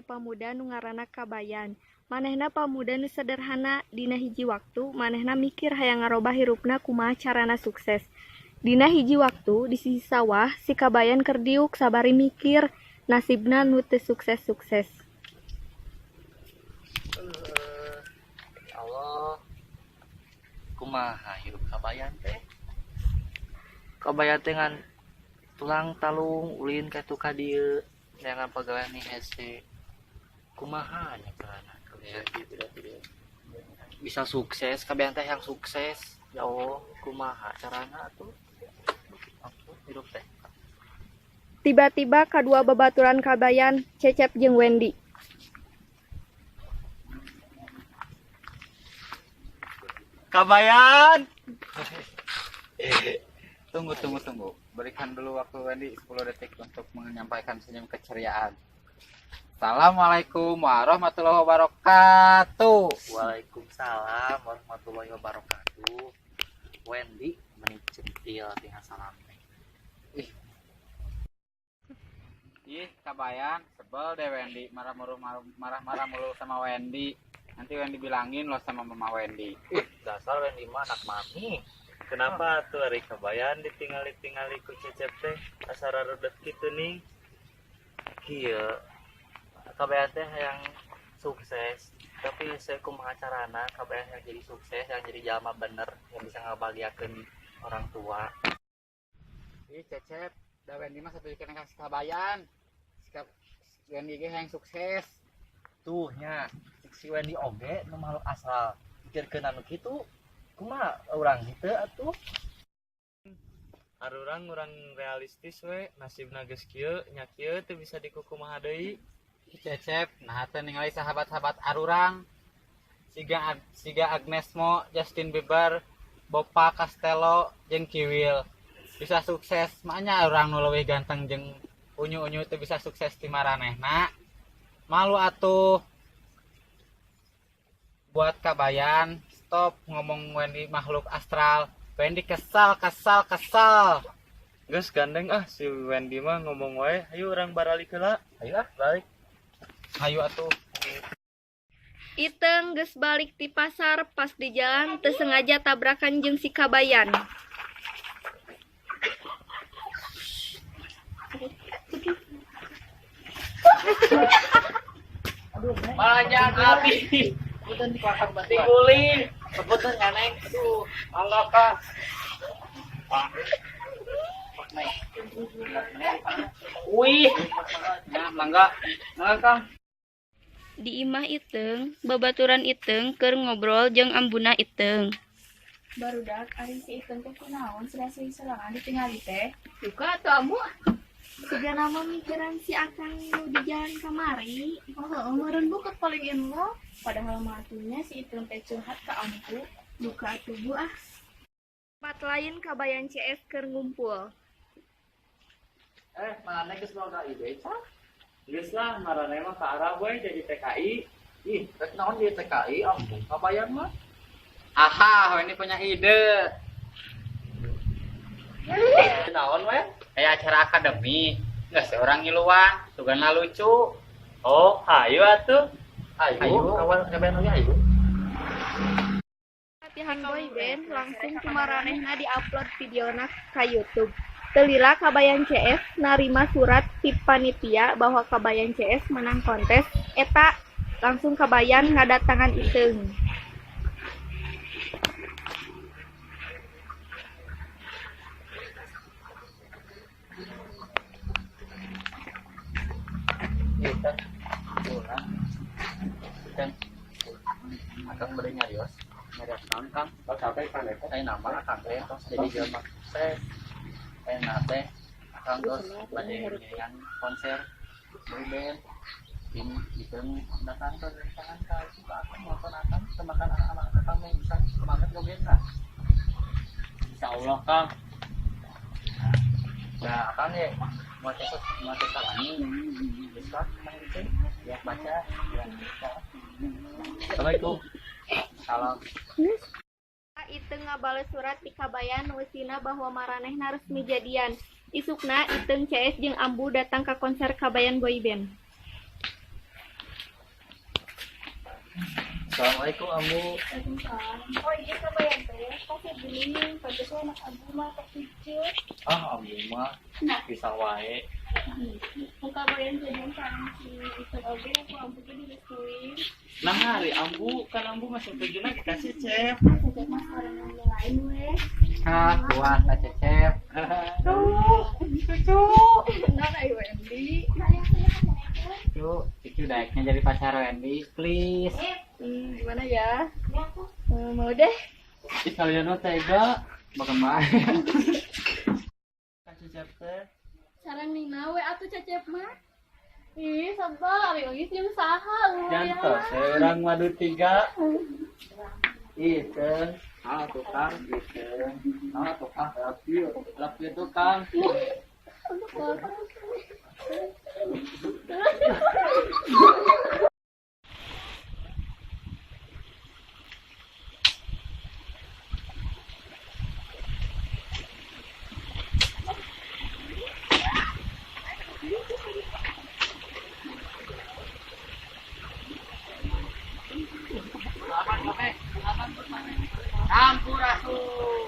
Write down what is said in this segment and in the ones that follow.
pamuda nu ngaranna Kabayan. Manehna pamuda nu sederhana, dina hiji waktu manehna mikir hayang ngarobah hirupna kumaha carana sukses. Dina hiji waktu di sisi sawah si Kabayan keur diuk sabari mikir nasibna nu teu sukses-sukses. Ya Allah, kumaha hirup Kabayan teh? Kabayan teh ngan tulang talung ulin ka tu ka dieu neangan pagawean ni hese. Kumaha nya carana bisa sukses? Kabayan teh yang sukses. Ya Allah, kumaha carana atuh? Ampun hirup teh. Tiba-tiba kadua babaturan Kabayan, Cecep jeung Wendy. Kabayan. Tunggu, tunggu, tunggu. Berikan dulu waktu Wendy 10 detik untuk menyampaikan senyum keceriaan. Assalamualaikum warahmatullahi wabarakatuh. Waalaikumsalam warahmatullahi wabarakatuh. Wendy meni centil tinggal salam teh. Ih. Ih, Kabayan, sebel deh Wendy, marah-marah mulu sama Wendy. Nanti Wendy bilangin loh sama Mama Wendy. Ih, dasar Wendy mah anak mami. Kenapa tuh ari Kabayan ditingali-tingali ku Cecep teh asa rarudet kitu nih? Kieu Kabayan teh yang sukses, tapi saya kumaha carana Kabayan yang jadi sukses, yang jadi jalma bener, yang bisa ngabahagiakeun orang tua. Ih, Cecep, da Wendy mah satu kena kasih Kabayan. Sikap Wendy ge yang sukses. Tuh nya, si Wendy oge nu makhluk astral. Pikirkeun anu kitu, kumaha urang henteu atuh? Arurang urang realistis we, nasibna geus kieu, nya kieu teu bisa dikukumaha deui. Ih, Cecep, nah teh ningali sahabat-sahabat arurang. Siga Agnes Mo, Justin Bieber, Bopa Castello, jeung Kiwil. Bisa sukses, makanya urang nu leuwih ganteng jeung unyu-unyu teu bisa sukses ti maranehna. Malu atuh. Buat Kabayan, stop ngomong Wendy makhluk astral. Wendy kesal, kesal, kesal. Geus gandeng ah si Wendy mah ngomong wae, hayu urang baralik heula. Ayo ah, balik. Hayu atuh. Iteung geus balik ti pasar, pas di jalan teu sengaja tabrakan jeung si Kabayan. Banyak api. Punten di kelakar batu. Tingguling. Punten nyaneng. Aduh, mangga Kak. Wih. Nah, mangga. Mangga Kang. Di imah Iteung, babaturan Iteung keur ngobrol jeung ambuna Iteung. Barudak ari si Iteung teh kunaon sila-sili sorangan ditingali teh? Duka atuh ambu. Sigana mah mikiran si Akang nu di jalan kamari. Oh, heeh, meureun buket paling in love. Padahal mah atunya si Iteung teh curhat ka ambu. Duka atuh bu ah. Tempat lain Kabayan CS keur ngumpul. Mana geus boga ide cah? Geus lah, marane mah ka Arab we jadi TKI. Ih, rek naon jadi TKI ampun Kabayan mah. Aha, ini punya ide. Naon we? Kayak acara akademi, nggak seorang ngiluan, sugana lucu. Oh, hayu atuh. Hayu, Hayu. kawan Kabayan oge hayu. Latihan boy band langsung kumaranehna diupload videona ka YouTube. Teu lila Kabayan CS narima surat ti panitia bahwa Kabayan CS menang kontes eta, langsung Kabayan ngadatangan Iteung. Ieu teh ulah. Teh Akang bade nyarios, nyarios naon Kang? Oh, capek kan eta. Aya nama Akang teh tos jadi jelema sukses. Aya teh Akang tos bade ngiringan konser boy band. Tim Iteung datang ke tangan ka itu ka Akang nonton Akang temakan anak-anak Akang mah bisa semangat jogetna. Insyaallah Kang. Nah, Akang ye mau tes mau tes lagi. Bisa main itu ya baca ya bisa. Assalamualaikum. Salam. Iteung ngabales surat ti Kabayan nu eusina bahwa maranehna resmi jadian. Isukna Iteung CS jeung Ambu datang ka konser Kabayan Boy Band. Assalamualaikum Ambu. Waalaikumsalam. Oh iya kabayan teh, pasti gini, pantes anak Ambu mah tok pijet. Ah, Ambu mah bisa wae. Muka kabayan jadian sareng si Itun oge aku Ambu teh direstuin. Nah, hari Ambu kan Ambu masih tujuhna ka Cecep. Ah, Cecep mah sareng nu lain we. Ah, kuat ka Cecep. Tuh, cucu. Nah, ayo Wendy. Cucu, cucu daeknya jadi pacar Wendy, please. Gimana ya? Mau deh. Ih, kalian mah tega. Makan bae. Ka Cecep teh. Sareng Nina we atuh Cecep mah. Ih, sebel ari oge jeung saha lu ya. Jantos, orang madu tiga. Ih, teh. Ah, tukang gitu. Ah, tukang love you. Love you tukang.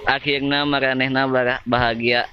Akhirna maranehna bahagia.